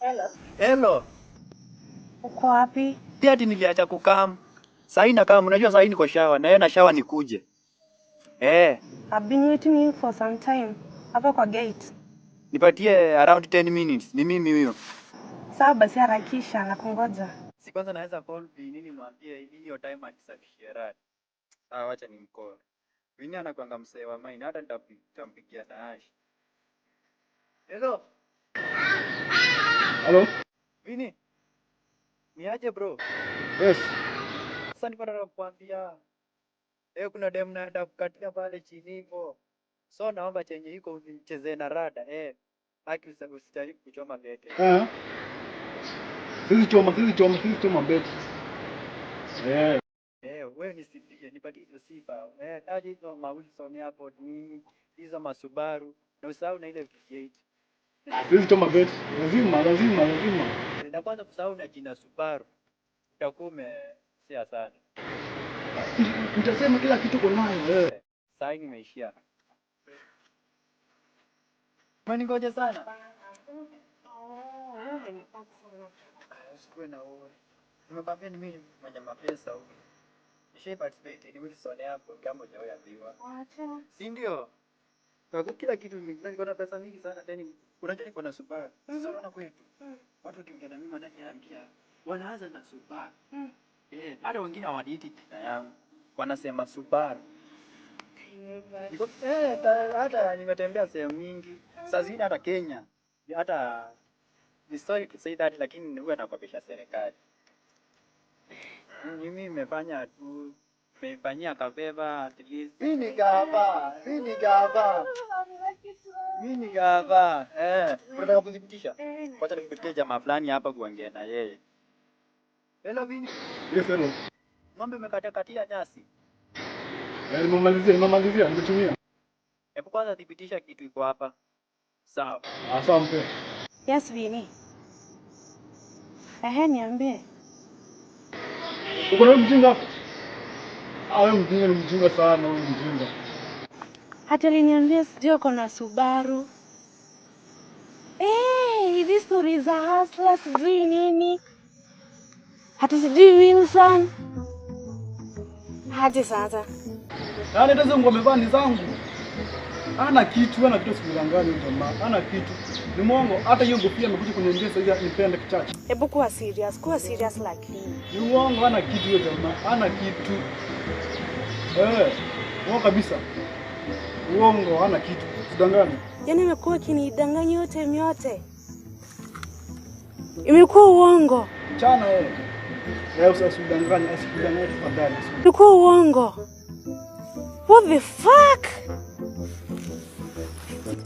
Hello. Hello. Uko wapi? Pia ati niliacha kukam. Sahii nakam, unajua sahii niko shower na yeye na shower nikuje. Eh, I've been waiting you for some time. Hapa kwa gate. Nipatie around 10 minutes. Ni mimi huyo. Sawa basi, harakisha na kungoja. Si kwanza naweza call Vini nimwambie hiyo time anisafishie radi. Sawa, wacha nimcall. Vini anakuanga msee wa mine, hata nitampigia na Ash. Hello. Hello? Vini. Niaje, bro? Yes. Sasa niko nataka kukwambia. Eh, kuna dem naenda kukatia pale chini hivyo. So naomba chenye iko unichezee na rada. Eh. Haki usijaribu kuchoma bete. Eh. Sisi choma, sisi choma, sisi choma beti. Eh. Eh, wewe nisifie, nipatie hizo sifa. Eh, taja hizo ma Wilson hapo nini, hizo ma Subaru na usahau na ile V8. Sisi choma beti. Lazima, lazima, lazima. Eh, na kwanza usahau na jina Subaru. Utakuwa umesea sana. Nitasema kila kitu uko nayo. Eh. Sasa nimeishia. Umeningoja sana. Usikuwe na wewe. Nimekwambia ni mimi mwenye mapesa huyu. Nishai participate in Wilson hapo kama hujawahi ambiwa. Si ndio? Kwa kila kitu niko na pesa mingi sana, tena unajua niko na Subaru. Sasa unaona kwetu. Watu wakiongea na mimi wananiambia wanaanza na Subaru. Eh, hata wengine hawaniiti jina yangu. Wanasema Subaru. Niko hata nimetembea sehemu mingi. Saa zingine hata Kenya. Hata ni sorry to say that, lakini huwa nakopesha serikali. Mimi nimefanya tu, nimefanyia kafavour at least. Mimi ni gava, mimi ni gava. Mimi ni gava. Eh, unataka kudhibitisha? Wacha nikupitie jamaa fulani hapa kuongea na yeye. Hello, Vini. Yes, hello. Ng'ombe umekatia katia nyasi. Eh, nimemalizia, nimemalizia, nimetumia. Hebu kwanza thibitisha kitu iko hapa. Sawa. Ah, sawa mpe. Yes, Vini. Ehe, niambie. Uko na mjinga hapo? Ah, wewe mjinga ni mjinga sana, wewe mjinga. Hata aliniambia sijui uko na Subaru. Eh, hizi story za hustler sijui nini. Hata sijui Wilson. Hadi sasa. Yaani hata hizo nguo amevaa ni zangu. Hana kitu, hana kitu, sikudanganya huyu jamaa. Hana kitu. Ni mwongo. Hata hiyo kofia amekuja kuniambia sasa nipende kichache. Hebu kuwa serious, kuwa serious lakini. Ni uongo, hana kitu huyo jamaa. Hana kitu. Eh, uongo kabisa. Uongo, hana kitu. Sidanganye. Yaani imekuwa akinidanganya yote yote. Imekuwa uongo. Chana yeye. Eh, usidanganye, asikudanganye tafadhali. Imekuwa uongo. What the fuck?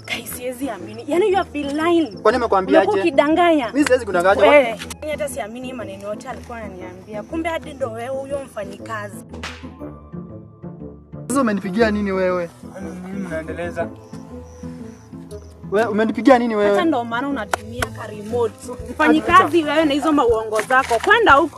Kai, siwezi amini. Yaani you have been lying. Kwani Umekuwa nimekwambiaje? ukidanganya. Mimi siwezi kudanganya. Wewe, mimi hata siamini maneno yote alikuwa ananiambia. Kumbe hadi ndo wewe huyo mfanyikazi. Sasa umenipigia nini wewe? Nini mnaendeleza? Wewe umenipigia nini Hata wewe? ndo maana unatumia ka remote. Mfanyikazi wewe na hizo mauongo zako. Kwenda huko.